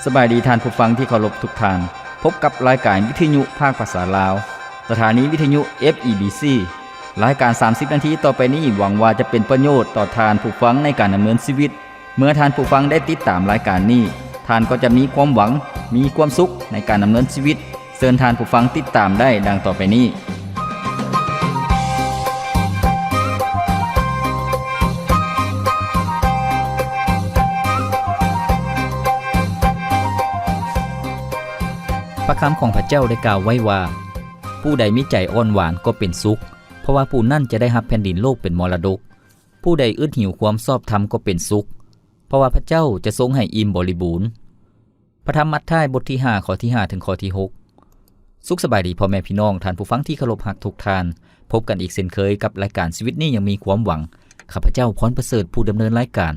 ສະບາຍດີທ່ານຜູ້ຟັງທີ່ເຄົາລົບທຸກທ່ານ. ພົບກັບລາຍການວິທະຍຸພາກພາສາລາວ, ສະຖານີວິທະຍຸ ເອັຟ ອີ ບີ ຊີ. ລາຍການສາມສິບນາທີຕໍ່ໄປນີ້ ຫວັງວ່າຈະເປັນປະໂຫຍດຕໍ່ທ່ານຜູ້ຟັງໃນການດຳເນີນຊີວິດ. ເມື່ອທ່ານຜູ້ຟັງໄດ້ຕິດຕາມລາຍການນີ້, ທ່ານກໍຈະມີຄວາມຫວັງ, ມີຄວາມສຸກໃນການດຳເນີນຊີວິດ. ເຊີນທ່ານຜູ້ຟັງຕິດຕາມໄດ້ດັ່ງຕໍ່ໄປນີ້. ພະຄຳຂອງພະເຈົ້າໄດ້ກ່າວໄວ້ວ່າ, ຜູ້ໃດມີໃຈອ່ອນຫວານກໍເປັນສຸກ, ເພາະວ່າຜູ້ນັ້ນຈະໄດ້ຮັບແຜ່ນດິນໂລກເປັນມໍລະດົກ. ຜູ້ໃດອຶດຫິວຄວາມຊອບທຳກໍເປັນສຸກ, ເພາະວ່າພະເຈົ້າຈະຊົງໃຫ້ອີ່ມບໍລິບູນ. ພະທຳມັດທາຍ ບົດທີຫ້າ ຂໍ້ທີຫ້າ ເຖິງຂໍ້ທີຫົກ. ສຸກສະບາຍດີພໍ່ແມ່ພີ່ນ້ອງ, ທ່ານຜູ້ຟັງທີ່ເຄົາລົບຮັກທຸກທ່ານ. ພົບກັນອີກເຊັ່ນເຄີຍກັບລາຍການຊີວິດນີ້ຍັງມີຄວາມຫວັງ. ຂ້າພະເຈົ້າ ພອນປະເສີດ ຜູ້ດຳເນີນລາຍການ,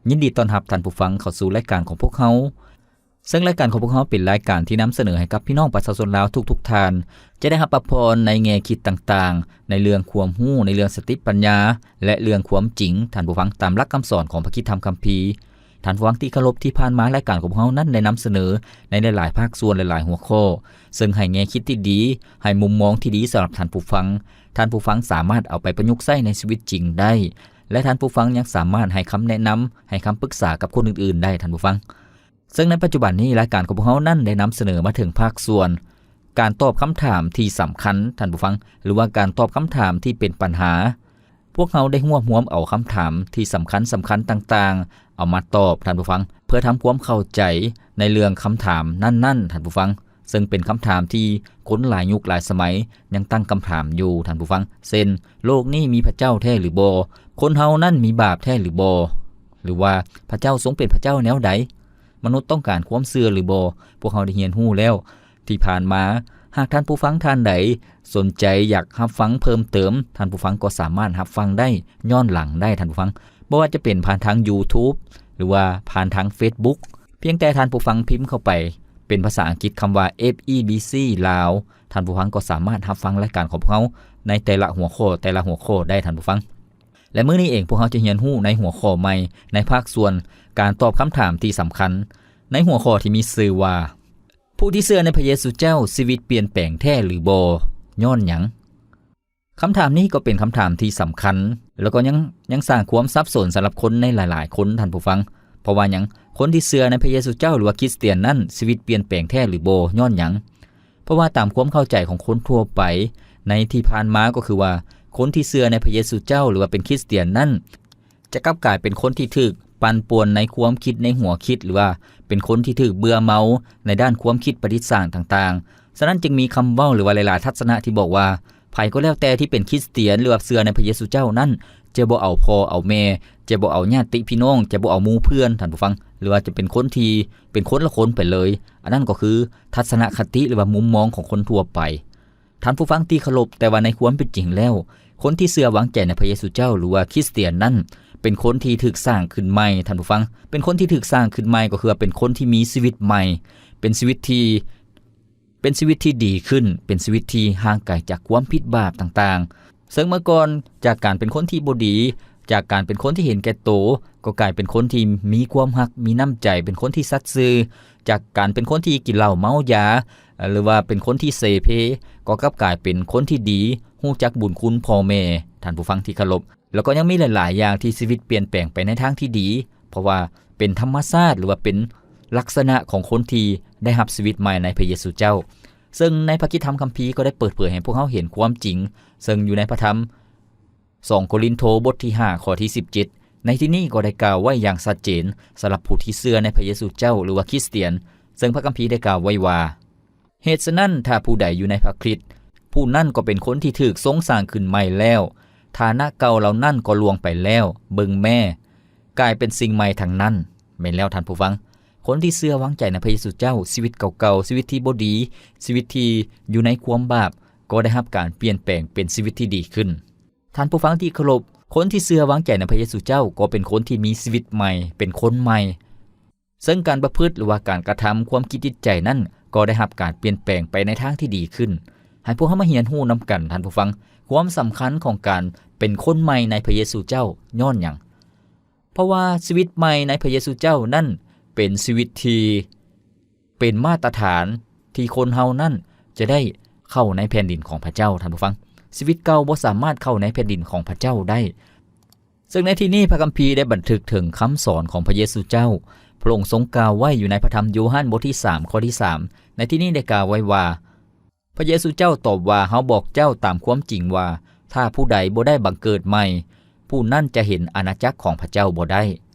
ຍິນດີຕ້ອນຮັບທ່ານຜູ້ຟັງເຂົ້າສູ່ລາຍການຂອງພວກເຮົາ. ເຊິ່ງລາຍການຂອງພວກເຮົາເປັນລາຍການທີ່ນຳສະເໜີໃຫ້ກັບພີ່ນ້ອງປະຊາຊົນລາວທຸກໆທ່ານ ຈະໄດ້ຮັບພະພອນໃນແງ່ຄິດຕ່າງໆ, ໃນເລື່ອງຄວາມຮູ້, ໃນເລື່ອງສະຕິປັນຍາ ແລະ ເລື່ອງຄວາມຈິງ, ທ່ານຜູ້ຟັງ, ຕາມຫຼັກຄຳສອນຂອງພະຄຣິສຕະທຳຄຳພີ. ທ່ານຜູ້ຟັງທີ່ເຄົາລົບ, ທີ່ຜ່ານມາລາຍການຂອງພວກເຮົານັ້ນໄດ້ນຳສະເໜີໃນຫຼາຍໆພາກສ່ວນ, ຫຼາຍໆຫົວຂໍ້, ເຊິ່ງໃຫ້ແງ່ຄິດທີ່ດີ, ໃຫ້ມຸມມອງທີ່ດີສຳລັບທ່ານຜູ້ຟັງ. ທ່ານຜູ້ຟັງສາມາດເອົາໄປປະຍຸກໃຊ້ໃນຊີວິດຈິງໄດ້ ແລະ ທ່ານຜູ້ຟັງຍັງສາມາດໃຫ້ຄຳແນະນຳ, ໃຫ້ຄຳປຶກສາກັບຄົນອື່ນໆໄດ້, ທ່ານຜູ້ຟັງ. ເຊິ່ງໃນປັດຈຸບັນນີ້ ລາຍການຂອງພວກເຮົານັ້ນໄດ້ນຳສະເໜີມາເຖິງພາກສ່ວນການຕອບຄຳຖາມທີ່ສຳຄັນ, ທ່ານຜູ້ຟັງ, ຫຼືວ່າການຕອບຄຳຖາມທີ່ເປັນປັນຫາ. ພວກເຮົາໄດ້ຮວບຮວມເອົາຄຳຖາມທີ່ສຳຄັນ, ສຳຄັນຕ່າງໆ ເອົາມາຕອບ, ທ່ານຜູ້ຟັງ, ເພື່ອທຳຄວາມເຂົ້າໃຈໃນເລື່ອງຄຳຖາມນັ້ນໆ, ທ່ານຜູ້ຟັງ, ເຊິ່ງເປັນຄຳຖາມທີ່ຄົນຫຼາຍຍຸກຫຼາຍສະໄໝຍັງຕັ້ງຄຳຖາມຢູ່, ທ່ານຜູ້ຟັງ, ເຊັ່ນ, ໂລກນີ້ມີພະເຈົ້າແທ້ຫຼືບໍ່? ຄົນເຮົານັ້ນມີບາບແທ້ຫຼືບໍ່? ຫຼືວ່າ ພະເຈົ້າຊົງເປັນພະເຈົ້າແນວໃດ? ມະນຸດຕ້ອງການຄວາມເຊື່ອຫຼືບໍ່? ພວກເຮົາໄດ້ຮຽນຮູ້ແລ້ວທີ່ຜ່ານມາ. ຫາກທ່ານຜູ້ຟັງທ່ານໃດສົນໃຈຢາກຮັບຟັງເພີ່ມເຕີມ, ທ່ານຜູ້ຟັງກໍສາມາດຮັບຟັງໄດ້ຍ້ອນຫຼັງໄດ້, ທ່ານຜູ້ຟັງ, ບໍ່ວ່າຈະເປັນຜ່ານທາງ YouTube ຫຼືວ່າຜ່ານທາງ Facebook. ພຽງແຕ່ທ່ານຜູ້ຟັງພິມເຂົ້າໄປເປັນພາສາອັງກິດຄຳວ່າ ເອັຟ ອີ ບີ ຊີ ລາວ, ທ່ານຜູ້ຟັງກໍສາມາດຮັບຟັງລາຍການຂອງພວກເຮົາໃນແຕ່ລະຫົວຂໍ້, ແຕ່ລະຫົວຂໍ້ໄດ້, ທ່ານຜູ້ຟັງ. ແລະ ມື້ນີ້ເອງ ພວກເຮົາຈະຮຽນຮູ້ໃນຫົວຂໍ້ໃໝ່ ໃນພາກສ່ວນການຕອບຄຳຖາມທີ່ສຳຄັນ, ໃນຫົວຂໍ້ທີ່ມີຊື່ວ່າ ຜູ້ທີ່ເຊື່ອໃນພະເຢຊູເຈົ້າ ຊີວິດປ່ຽນແປງແທ້ຫຼືບໍ່? ຍ້ອນຫຍັງ? ຄຳຖາມນີ້ກໍເປັນຄຳຖາມທີ່ສຳຄັນ ແລ້ວກໍຍັງ, ຍັງສ້າງຄວາມສັບສົນສຳລັບຄົນໃນຫຼາຍໆຄົນ, ທ່ານຜູ້ຟັງ. ເພາະວ່າຫຍັງ? ຄົນທີ່ເຊື່ອໃນພະເຢຊູເຈົ້າ ຫຼືວ່າຄຣິສຕຽນນັ້ນ ຊີວິດປ່ຽນແປງແທ້ຫຼືບໍ່? ຍ້ອນຫຍັງ? ເພາະວ່າຕາມຄວາມເຂົ້າໃຈຂອງຄົນທົ່ວໄປໃນທີ່ຜ່ານມາກໍຄືວ່າ ຄົນທີ່ເຊື່ອໃນພະເຢຊູເຈົ້າ ຫຼືວ່າເປັນຄຣິສຕຽນນັ້ນ ຈະກັບກາຍເປັນຄົນທີ່ຖືກປັ່ນປ່ວນໃນຄວາມຄິດໃນຫົວຄິດ ຫຼືວ່າເປັນຄົນທີ່ຖືກເບື່ອເມົາໃນດ້ານຄວາມຄິດປະດິດສ້າງຕ່າງໆ. ສະນັ້ນຈຶ່ງມີຄຳເວົ້າ ຫຼືວ່າຫຼາຍໆທັດສະນະທີ່ບອກວ່າ ໃຜກໍແລ້ວແຕ່ທີ່ເປັນຄຣິສຕຽນ ຫຼືວ່າເຊື່ອໃນພະເຢຊູເຈົ້ານັ້ນ ຈະບໍ່ເອົາພໍ່ເອົາແມ່, ຈະບໍ່ເອົາຍາດຕິພີ່ນ້ອງ, ຈະບໍ່ເອົາໝູ່ເພື່ອນ, ທ່ານຜູ້ຟັງ, ຫຼືວ່າຈະເປັນຄົນທີ່ເປັນຄົນລະຄົນໄປເລີຍ. ອັນນັ້ນກໍຄືທັດສະນະຄະຕິ ຫຼືວ່າມຸມມອງຂອງຄົນທົ່ວໄປ. ທ່ານຜູ້ຟັງທີ່ເຄົາລົບ, ແຕ່ວ່າໃນຄວາມເປັນຈິງແລ້ວ, ຄົນທີ່ເຊື່ອວາງໃຈໃນພະເຢຊູເຈົ້າ ຫຼືວ່າຄຣິສຕຽນນັ້ນ ເປັນຄົນທີ່ຖືກສ້າງຂຶ້ນໃໝ່, ທ່ານຜູ້ຟັງ, ເປັນຄົນທີ່ຖືກສ້າງຂຶ້ນໃໝ່ ກໍຄືວ່າເປັນຄົນທີ່ມີຊີວິດໃໝ່, ເປັນຊີວິດທີ່ ເປັນຊີວິດທີ່ດີຂຶ້ນ, ເປັນຊີວິດທີ່ຫ່າງໄກຈາກຄວາມຜິດບາບຕ່າງໆ. ເຊິ່ງເມື່ອກ່ອນ ຈາກການເປັນຄົນທີ່ບໍ່ດີ, ຈາກການເປັນຄົນທີ່ເຫັນແກ່ໂຕ, ກໍກາຍເປັນຄົນທີ່ມີຄວາມຮັກ, ມີນ້ຳໃຈ, ເປັນຄົນທີ່ສັດຊື່. ຈາກການເປັນຄົນທີ່ກິນເຫຼົ້າເມົາຢາ, ຫຼືວ່າເປັນຄົນທີ່ເສເພ, ກໍກັບກາຍເປັນຄົນທີ່ດີ, ຮູ້ຈັກບຸນຄຸນພໍ່ແມ່, ທ່ານຜູ້ຟັງທີ່ເຄົາລົບ. ແລ້ວກໍຍັງມີຫຼາຍໆຢ່າງທີ່ຊີວິດປ່ຽນແປງໄປໃນທາງທີ່ດີ, ເພາະວ່າເປັນທຳມະຊາດ ຫຼືວ່າເປັນລັກສະນະຂອງຄົນທີ່ໄດ້ຮັບຊີວິດໃໝ່ໃນພະເຢຊູເຈົ້າ. ເຊິ່ງໃນພະຄຣິສຕະທຳຄຳພີກໍໄດ້ເປີດເຜີຍໃຫ້ພວກເຮົາເຫັນຄວາມຈິງ, ເຊິ່ງຢູ່ໃນພະທຳ ສອງໂກລິນໂທ ບົດທີຫ້າ ຂໍ້ທີສິບເຈັດ ໃນທີ່ນີ້ກໍໄດ້ກ່າວໄວ້ຢ່າງຊັດເຈນ ສຳລັບຜູ້ທີ່ເຊື່ອໃນພະເຢຊູເຈົ້າ ຫຼືວ່າຄຣິສຕຽນ, ເຊິ່ງພະຄຳພີໄດ້ກ່າວໄວ້ວ່າ, ເຫດສະນັ້ນ, ຖ້າຜູ້ໃດຢູ່ໃນພະຄຣິດ, ຜູ້ນັ້ນກໍເປັນຄົນທີ່ຖືກຊົງສ້າງຂຶ້ນໃໝ່ແລ້ວ, ຖານະເກົ່າເຫຼົ່ານັ້ນກໍລ່ວງໄປແລ້ວ, ເບິ່ງແມ້, ກາຍເປັນສິ່ງໃໝ່ທັງນັ້ນ. ແມ່ນແລ້ວທ່ານຜູ້ຟັງ, ຄົນທີ່ເຊື່ອວາງໃຈໃນພະເຢຊູເຈົ້າ, ຊີວິດເກົ່າໆ, ຊີວິດທີ່ບໍ່ດີ, ຊີວິດທີ່ຢູ່ໃນຄວາມບາບ, ກໍໄດ້ຮັບການປ່ຽນແປງເປັນຊີວິດທີ່ດີຂຶ້ນ. ທ່ານຜູ້ຟັງທີ່ເຄົາລົບ, ຄົນທີ່ເຊື່ອວາງໃຈໃນພະເຢຊູເຈົ້າ ກໍເປັນຄົນທີ່ມີຊີວິດໃໝ່, ເປັນຄົນໃໝ່. ເຊິ່ງການປະພຶດ ຫຼືວ່າການກະທຳ, ຄວາມຄິດຈິດໃຈນັ້ນ ກໍໄດ້ຮັບການປ່ຽນແປງໄປໃນທາງທີ່ດີຂຶ້ນ. ໃຫ້ພວກເຮົາມາຮຽນຮູ້ນຳກັນ, ທ່ານຜູ້ຟັງ, ຄວາມສຳຄັນຂອງການເປັນຄົນໃໝ່ໃນພະເຢຊູເຈົ້າຍ້ອນຫຍັງ? ເພາະວ່າຊີວິດໃໝ່ໃນພະເຢຊູເຈົ້ານັ້ນ ເປັນຊີວິດທີ່ ເປັນມາດຕະຖານທີ່ຄົນເຮົານັ້ນຈະໄດ້ເຂົ້າໃນແຜ່ນດິນຂອງພະເຈົ້າ, ທ່ານຜູ້ຟັງ. ຊີວິດເກົ່າບໍ່ສາມາດເຂົ້າໃນແຜ່ນດິນຂອງພະເຈົ້າໄດ້. ເຊິ່ງໃນທີ່ນີ້ພະຄຳພີໄດ້ບັນທຶກເຖິງຄຳສອນຂອງພະເຢຊູເຈົ້າ. ພະອົງຊົງກ່າວໄວ້ຢູ່ໃນພະທຳໂຢຮັນບົດທີສາມ ຂໍ້ທີສາມ ໃນທີ່ນີ້ໄດ້ກ່າວໄວ້ວ່າ, ພະເຢຊູເຈົ້າຕອບວ່າ, ເຮົາບອກເຈົ້າຕາມຄວາມຈິງວ່າ, ຖ້າຜູ້ໃດບໍ່ໄດ້ບັງເກີດໃໝ່, ຜູ້ນັ້ນຈະເຫັນອານາຈັກຂອງພະເຈົ້າບໍ່ໄດ້.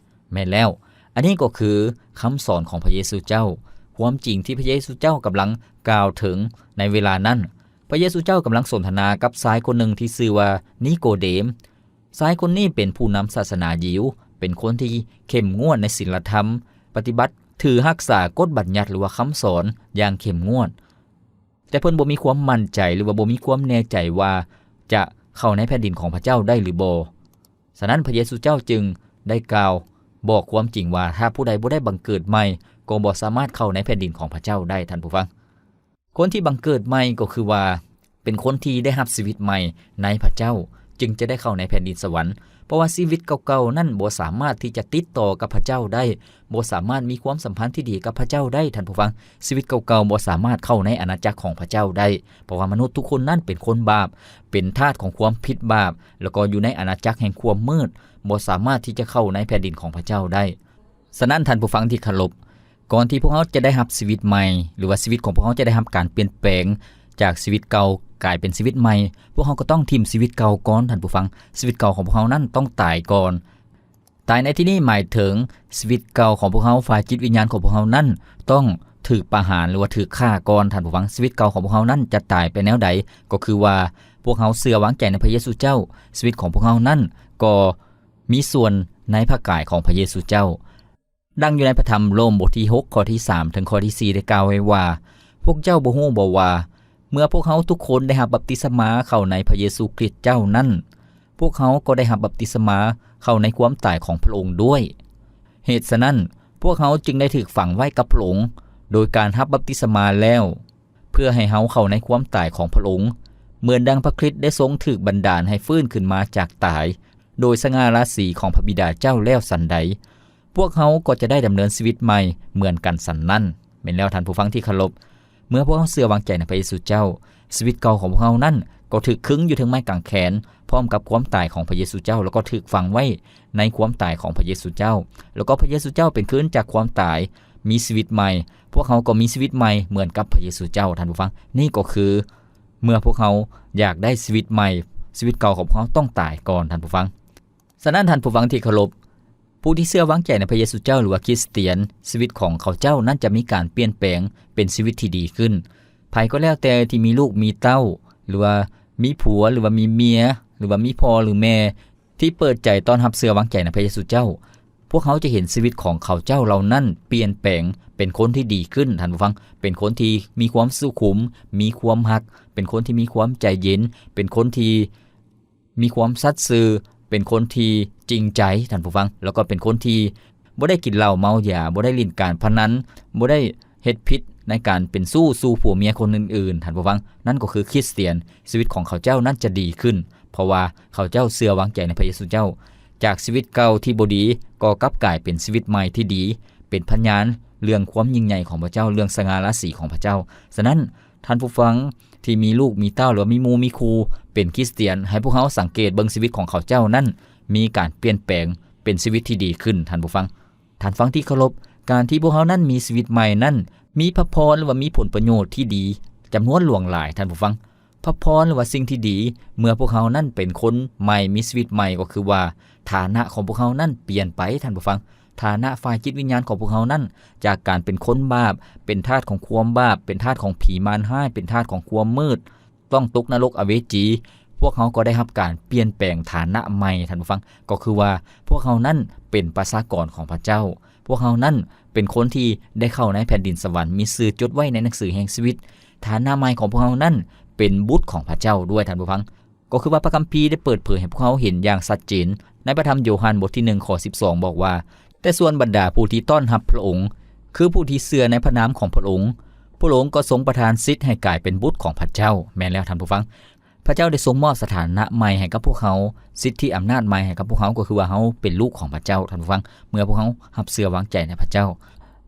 ແມ່ນແລ້ວ, ອັນນີ້ກໍຄືຄຳສອນຂອງພະເຢຊູເຈົ້າ, ຄວາມຈິງທີ່ພະເຢຊູເຈົ້າກຳລັງກ່າວເຖິງໃນເວລານັ້ນ. ພະເຢຊູເຈົ້າກຳລັງສົນທະນາກັບຊາຍຄົນໜຶ່ງທີ່ຊື່ວ່ານິໂກເດມ. ຊາຍຄົນນີ້ເປັນຜູ້ນຳສາສະໜາຢິວ, ເປັນຄົນທີ່ເຂັ້ມງວດໃນສິນລະທຳ, ປະຕິບັດ, ຖືຮັກສາກົດບັນຍັດ ຫຼືວ່າຄຳສອນຢ່າງເຂັ້ມງວດ. ແຕ່ເພິ່ນບໍ່ມີຄວາມໝັ້ນໃຈ ຫຼືວ່າບໍ່ມີຄວາມແນ່ໃຈວ່າຈະເຂົ້າໃນແຜ່ນດິນຂອງພະເຈົ້າໄດ້ຫຼືບໍ່. ສະນັ້ນພະເຢຊູເຈົ້າຈຶ່ງໄດ້ກ່າວບອກຄວາມຈິງວ່າ, ຖ້າຜູ້ໃດບໍ່ໄດ້ບັງເກີດໃໝ່, ກໍບໍ່ສາມາດເຂົ້າໃນແຜ່ນດິນຂອງພະເຈົ້າໄດ້, ທ່ານຜູ້ຟັງ. ຄົນທີ່ບັງເກີດໃໝ່ກໍຄືວ່າ ເປັນຄົນທີ່ໄດ້ຮັບຊີວິດໃໝ່ໃນພະເຈົ້າ, ຈຶ່ງຈະໄດ້ເຂົ້າໃນແຜ່ນດິນສະຫວັນ. ເພາະວ່າຊີວິດເກົ່າໆນັ້ນບໍ່ສາມາດທີ່ຈະຕິດຕໍ່ກັບພະເຈົ້າໄດ້, ບໍ່ສາມາດມີຄວາມສຳພັນທີ່ດີກັບພະເຈົ້າໄດ້, ທ່ານຜູ້ຟັງ. ຊີວິດເກົ່າໆບໍ່ສາມາດເຂົ້າໃນອານາຈັກຂອງພະເຈົ້າໄດ້, ເພາະວ່າມະນຸດທຸກຄົນນັ້ນເປັນຄົນບາບ, ເປັນທາດຂອງຄວາມຜິດບາບ, ແລ້ວກໍຢູ່ໃນອານາຈັກແຫ່ງຄວາມມືດ, ບໍ່ສາມາດທີ່ຈະເຂົ້າໃນແຜ່ນດິນຂອງພະເຈົ້າໄດ້. ສະນັ້ນທ່ານຜູ້ຟັງທີ່ເຄົາລົບ, ກ່ອນທີ່ພວກເຮົາຈະໄດ້ຮັບຊີວິດໃໝ່ ຫຼືວ່າຊີວິດຂອງພວກເຮົາຈະໄດ້ຮັບການປ່ຽນແປງຈາກຊີວິດເກົ່າກາຍເປັນຊີວິດໃໝ່, ພວກເຮົາກໍຕ້ອງຖິ້ມຊີວິດເກົ່າກ່ອນ, ທ່ານຜູ້ຟັງ. ຊີວິດເກົ່າຂອງພວກເຮົານັ້ນຕ້ອງຕາຍກ່ອນ. ຕາຍໃນທີ່ນີ້ໝາຍເຖິງຊີວິດເກົ່າຂອງພວກເຮົາ, ຝ່າຍຈິດວິນຍານຂອງພວກເຮົານັ້ນຕ້ອງຖືກປະຫານ ຫຼືວ່າຖືກຂ້າກ່ອນ, ທ່ານຜູ້ຟັງ. ຊີວິດເກົ່າຂອງພວກເຮົານັ້ນຈະຕາຍໄປແນວໃດ? ກໍຄືວ່າພວກເຮົາເຊື່ອວາງໃຈໃນພະເຢຊູເຈົ້າ, ຊີວິດຂອງພວກເຮົານັ້ນກໍ ມີສ່ວນໃນພະກາຍຂອງພະເຢຊູເຈົ້າ. ດັ່ງຢູ່ໃນພະທຳໂລມບົດທີຫົກ ຂໍ້ທີສາມ ເຖິງຂໍ້ທີສີ່ ໄດ້ກ່າວໄວ້ວ່າ, ພວກເຈົ້າບໍ່ຮູ້ບໍວ່າ ເມື່ອພວກເຮົາທຸກຄົນໄດ້ຮັບບັບຕິສະມາເຂົ້າໃນພະເຢຊູຄຣິດເຈົ້ານັ້ນ, ພວກເຮົາກໍໄດ້ຮັບບັບຕິສະມາເຂົ້າໃນຄວາມຕາຍຂອງພະອົງດ້ວຍ? ເຫດສະນັ້ນ, ພວກເຮົາຈຶ່ງໄດ້ຖືກຝັງໄວ້ກັບພະອົງ ໂດຍການຮັບບັບຕິສະມາແລ້ວ, ເພື່ອໃຫ້ເຮົາເຂົ້າໃນຄວາມຕາຍຂອງພະອົງ, ເໝືອນດັ່ງພະຄຣິດໄດ້ຊົງຖືກບັນດານໃຫ້ຟື້ນຂຶ້ນມາຈາກຕາຍ ໂດຍສະຫງ່າລາສີຂອງພະບິດາເຈົ້າແລ້ວສັນໃດ, ພວກເຮົາກໍຈະໄດ້ດຳເນີນຊີວິດໃໝ່ເໝືອນກັນສັນນັ້ນ. ແມ່ນແລ້ວທ່ານຜູ້ຟັງທີ່ເຄົາລົບ, ເມື່ອພວກເຮົາເຊື່ອວາງໃຈໃນພະເຢຊູເຈົ້າ, ຊີວິດເກົ່າຂອງພວກເຮົານັ້ນກໍຖືກຄຶງຢູ່ເທິງໄມ້ກາງແຂນ ພ້ອມກັບຄວາມຕາຍຂອງພະເຢຊູເຈົ້າ, ແລ້ວກໍຖືກຝັງໄວ້ໃນຄວາມຕາຍຂອງພະເຢຊູເຈົ້າ, ແລ້ວກໍພະເຢຊູເຈົ້າເປັນຄືນຈາກຄວາມຕາຍ, ມີຊີວິດໃໝ່, ພວກເຮົາກໍມີຊີວິດໃໝ່ເໝືອນກັບພະເຢຊູເຈົ້າ, ທ່ານຜູ້ຟັງ. ນີ້ກໍຄືເມື່ອພວກເຮົາຢາກໄດ້ຊີວິດໃໝ່, ຊີວິດເກົ່າຂອງພວກເຮົາຕ້ອງຕາຍກ່ອນ, ທ່ານຜູ້ຟັງ. ສະນັ້ນທ່ານຜູ້ຟັງທີ່ເຄົາລົບ, ຜູ້ທີ່ເຊື່ອວາງໃຈໃນພະເຢຊູເຈົ້າ ຫຼືວ່າຄຣິສຕຽນ, ຊີວິດຂອງເຂົາເຈົ້ານັ້ນຈະມີການປ່ຽນແປງເປັນຊີວິດທີ່ດີຂຶ້ນ. ໃຜກໍແລ້ວແຕ່ທີ່ມີລູກມີເຕົ້າ, ຫຼືວ່າມີຜົວ, ຫຼືວ່າມີເມຍ, ຫຼືວ່າມີພໍ່ ຫຼືແມ່ ທີ່ເປີດໃຈຕ້ອນຮັບເຊື່ອວາງໃຈໃນພະເຢຊູເຈົ້າ, ພວກເຮົາຈະເຫັນຊີວິດຂອງເຂົາເຈົ້າເຫຼົ່ານັ້ນປ່ຽນແປງເປັນຄົນທີ່ດີຂຶ້ນ, ທ່ານຜູ້ຟັງ, ເປັນຄົນທີ່ມີຄວາມສຸຂຸມ, ມີຄວາມຮັກ, ເປັນຄົນທີ່ມີຄວາມໃຈເຢັນ, ເປັນຄົນທີ່ ມີຄວາມສັດຊື່, ເປັນຄົນທີ່ຈິງໃຈ, ທ່ານຜູ້ຟັງ, ແລ້ວກໍເປັນຄົນທີ່ບໍ່ໄດ້ກິນເຫຼົ້າເມົາຢາ, ບໍ່ໄດ້ຫຼິ້ນການພະນັນ, ບໍ່ໄດ້ເຮັດຜິດໃນການເປັນຊູ້ສູ່ຜົວເມຍຄົນອື່ນໆ, ທ່ານຜູ້ຟັງ, ນັ້ນກໍຄືຄຣິສຕຽນ, ຊີວິດຂອງເຂົາເຈົ້ານັ້ນຈະດີຂຶ້ນ, ເພາະວ່າເຂົາເຈົ້າເຊື່ອວາງໃຈໃນພະເຢຊູເຈົ້າ. ຈາກຊີວິດເກົ່າທີ່ບໍ່ດີ, ກໍກັບກາຍເປັນຊີວິດໃໝ່ທີ່ດີ, ເປັນພະຍານເລື່ອງຄວາມຍິ່ງໃຫຍ່ຂອງພະເຈົ້າ, ເລື່ອງສະຫງ່າລາສີຂອງພະເຈົ້າ. ສະນັ້ນ, ທ່ານຜູ້ຟັງທີ່ມີລູກມີເຕົ້າ ຫຼືວ່າມີໝູ່ມີຄູ່ເປັນຄຣິສຕຽນ, ໃຫ້ພວກເຮົາສັງເກດເບິ່ງຊີວິດຂອງເຂົາເຈົ້ານັ້ນມີການປ່ຽນແປງເປັນຊີວິດທີ່ດີຂຶ້ນ, ທ່ານຜູ້ຟັງ. ທ່ານຟັງທີ່ເຄົາລົບ, ການທີ່ພວກເຮົານັ້ນມີຊີວິດໃໝ່ນັ້ນ, ມີພະພອນ ຫຼືວ່າມີຜົນປະໂຫຍດທີ່ດີຈຳນວນຫຼວງຫຼາຍ, ທ່ານຜູ້ຟັງ. ພະພອນ ຫຼືວ່າສິ່ງທີ່ດີ ເມື່ອພວກເຮົານັ້ນເປັນຄົນໃໝ່, ມີຊີວິດໃໝ່, ກໍຄືວ່າ ຖານະຂອງພວກເຮົານັ້ນປ່ຽນໄປ, ທ່ານຜູ້ຟັງ. ຖານະຝ່າຍຈິດວິນຍານຂອງພວກເຮົານັ້ນ, ຈາກການເປັນຄົນບາບ, ເປັນທາດຂອງຄວາມບາບ, ເປັນທາດຂອງຜີມານຮ້າຍ, ເປັນທາດຂອງຄວາມມືດ, ຕ້ອງຕົກນະລົກອະເວຈີ, ພວກເຮົາກໍໄດ້ຮັບການປ່ຽນແປງຖານະໃໝ່, ທ່ານຜູ້ຟັງ. ກໍຄືວ່າ ພວກເຮົານັ້ນເປັນປະຊາກອນຂອງພະເຈົ້າ. ພວກເຮົານັ້ນເປັນຄົນທີ່ໄດ້ເຂົ້າໃນແຜ່ນດິນສະຫວັນ, ມີຊື່ຈົດໄວ້ໃນໜັງສືແຫ່ງຊີວິດ. ຖານະໃໝ່ຂອງພວກເຮົານັ້ນເປັນບຸດຂອງພະເຈົ້າດ້ວຍ, ທ່ານຜູ້ຟັງ. ກໍຄືວ່າພະຄຳພີໄດ້ເປີດເຜີຍໃຫ້ພວກເຮົາເຫັນຢ່າງຊັດເຈນ ໃນພະທຳໂຢຮັນບົດທີໜຶ່ງ ຂໍ້ສິບສອງ ບອກວ່າ, ແຕ່ສ່ວນບັນດາຜູ້ທີ່ຕ້ອນຮັບພະອົງ, ຄືຜູ້ທີ່ເຊື່ອໃນພະນາມຂອງພະອົງ, ພະອົງກໍຊົງປະທານສິດໃຫ້ກາຍເປັນບຸດຂອງພະເຈົ້າ. ແມ່ນແລ້ວ, ທ່ານຜູ້ຟັງ, ພະເຈົ້າໄດ້ຊົງມອບສະຖານະໃໝ່ໃຫ້ກັບພວກເຮົາ, ສິດທິອຳນາດໃໝ່ໃຫ້ກັບພວກເຮົາ, ກໍຄືວ່າເຮົາເປັນລູກຂອງພະເຈົ້າ, ທ່ານຜູ້ຟັງ, ເມື່ອພວກເຮົາຮັບເຊື່ອວາງໃຈໃນພະເຈົ້າ.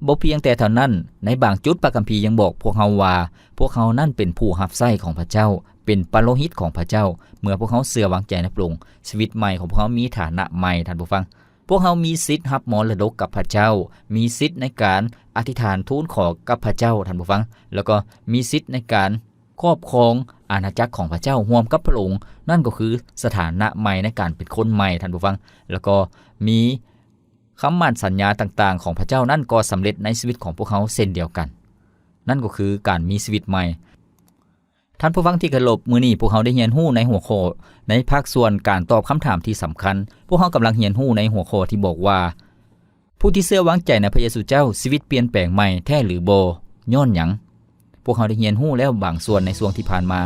ບໍ່ພຽງແຕ່ເທົ່ານັ້ນ, ໃນບາງຈຸດພະຄຳພີຍັງບອກພວກເຮົາວ່າ ພວກເຮົານັ້ນເປັນຜູ້ຮັບໃຊ້ຂອງພະເຈົ້າ, ເປັນປະໂລຫິດຂອງພະເຈົ້າ. ເມື່ອພວກເຮົາເຊື່ອວາງໃຈໃນພະອົງ, ຊີວິດໃໝ່ຂອງພວກເຮົາມີຖານະໃໝ່, ທ່ານຜູ້ຟັງ. ພວກເຮົາມີສິດຮັບມໍລະດົກກັບພະເຈົ້າ, ມີສິດໃນການອະທິຖານທູນຂໍກັບພະເຈົ້າ, ທ່ານຜູ້ຟັງ, ແລ້ວກໍມີສິດໃນການຄອບຄອງອານາຈັກຂອງພະເຈົ້າຮ່ວມກັບພະອົງ. ນັ້ນກໍຄືສະຖານະໃໝ່ໃນການເປັນຄົນໃໝ່, ທ່ານຜູ້ຟັງ, ແລ້ວກໍມີ ຄຳໝັ້ນສັນຍາຕ່າງໆຂອງພະເຈົ້ານັ້ນກໍສຳເລັດໃນຊີວິດຂອງພວກເຮົາເຊັ່ນດຽວກັນ. ນັ້ນກໍຄືການມີຊີວິດໃໝ່. ທ່ານຜູ້ຟັງທີ່ເຄົາລົບ, ມື້ນີ້ພວກເຮົາໄດ້ຮຽນຮູ້ໃນຫົວຂໍ້ ໃນພາກສ່ວນການຕອບຄຳຖາມທີ່ສຳຄັນ. ພວກເຮົາກຳລັງຮຽນຮູ້ໃນຫົວຂໍ້ທີ່ບອກວ່າ ຜູ້ທີ່ເຊື່ອວາງໃຈໃນພະເຢຊູເຈົ້າ ຊີວິດປ່ຽນແປງໃໝ່ແທ້ຫຼືບໍ່? ຍ້ອນຫຍັງ? ພວກເຮົາໄດ້ຮຽນຮູ້ແລ້ວບາງສ່ວນໃນຊ່ວງທີ່ຜ່ານມາ.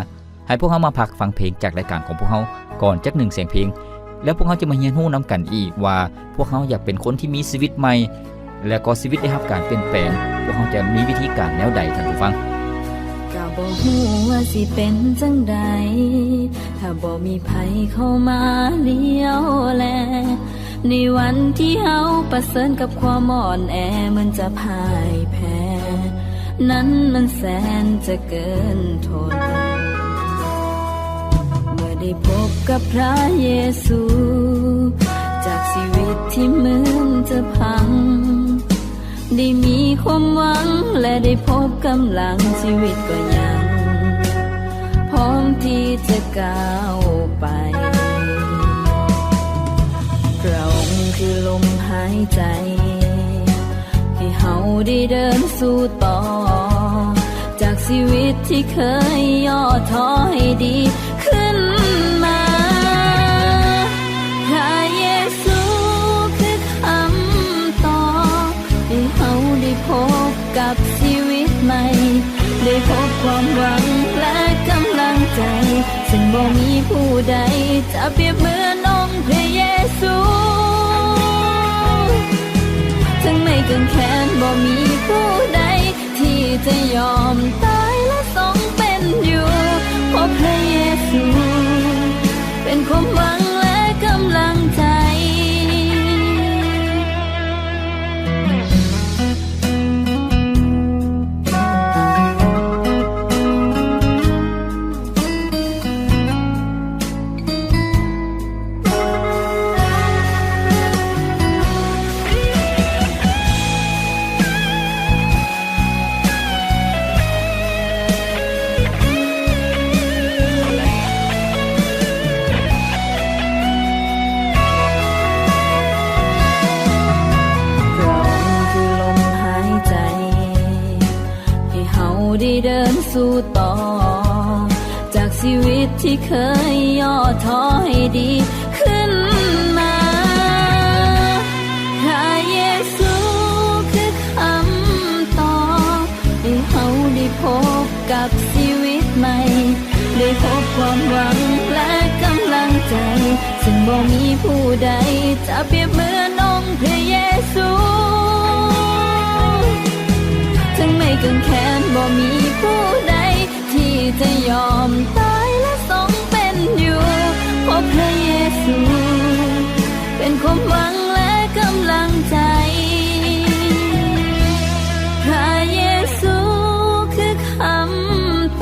ໃຫ້ພວກເຮົາມາພັກຟັງເພງຈາກລາຍການຂອງພວກເຮົາກ່ອນຈັກໜຶ່ງສຽງເພງ, ແລ້ວພວກເຮົາຈະມາຮຽນຮູ້ນຳກັນອີກວ່າ ພວກເຮົາຢາກເປັນຄົນທີ່ມີຊີວິດໃໝ່ ແລະ ກໍຊີວິດໄດ້ຮັບການປ່ຽນແປງ. ພວກເຮົາຈະມີວິທີການແນວໃດ, ທ່ານຜູ້ຟັງ? ກໍບໍ່ຮູ້ວ່າຊິເປັນຈັ່ງໃດ ຖ້າບໍ່ມີໃຜເຂົ້າມາລ້ຽວແລ. ໃນວັນທີ່ເຮົາປະເຊີນກັບຄວາມອ່ອນແອ ເໝືອນຈະພ່າຍແພ້ ນັ້ນມັນແສນຈະເກີນທົນ. ເມື່ອໄດ້ພົບກັບພະເຢຊູ ຈາກຊີວິດທີ່ເໝືອນຈະພັງ ໄດ້ມີຄວາມຫວັງ ແລະ ໄດ້ພົບກຳລັງ, ຊີວິດກໍຍັງພ້ອມທີ່ຈະກ້າວໄປ. ພະອົງຄືລົມຫາຍໃຈ ໃຫ້ເຮົາໄດ້ເດີນສູ້ຕໍ່ ຈາກຊີວິດທີ່ເຄີຍຫຍໍ້ທໍ້ໃຫ້ດີຂຶ້ນມາ. ພະເຢຊູຄືຄຳຕອບ ໃຫ້ເຮົາໄດ້ພົບກັບຊີວິດໃໝ່, ໄດ້ພົບຄວາມຫວັງ ແລະ ກຳລັງໃຈ ເຊິ່ງບໍ່ມີຜູ້ໃດຈະປຽບເໝືອນອົງພະເຢຊູ. ເຖິງໄມ້ກາງແຂນ ບໍ່ມີຜູ້ໃດທີ່ຈະຍອມຕາຍ ແລະ ຊົງເປັນຢູ່ ເພາະພະເຢຊູ ເປັນຄວາມຫວັງ ແລະ ກຳລັງໃຈ. ພະອົງຄືລົມຫາຍໃຈ ໃຫ້ເຮົາໄດ້ເດີນສູ້ຕໍ່ ຈາກຊີວິດທີ່ເຄີຍຫຍໍ້ທໍ້ໃຫ້ດີຂຶ້ນມາ. ພະເຢຊູຄືຄຳຕອບ ໃຫ້ເຮົາໄດ້ພົບກັບຊີວິດໃໝ່, ໄດ້ພົບຄວາມຫວັງ ແລະ ກຳລັງໃຈ ເຊິ່ງບໍ່ມີຜູ້ໃດຈະປຽບເໝືອນອົງພະເຢຊູ. ເຖິງໄມ້ກາງແຂນ ບໍ່ມີຜູ້ໃດທີ່ຈະຍອມຕາຍ ແລະ ຊົງເປັນຢູ່ ເພາະພະເຢຊູ ເປັນຄວາມຫວັງ ແລະ ກຳລັງໃຈ. ພະເຢຊູຄືຄຳ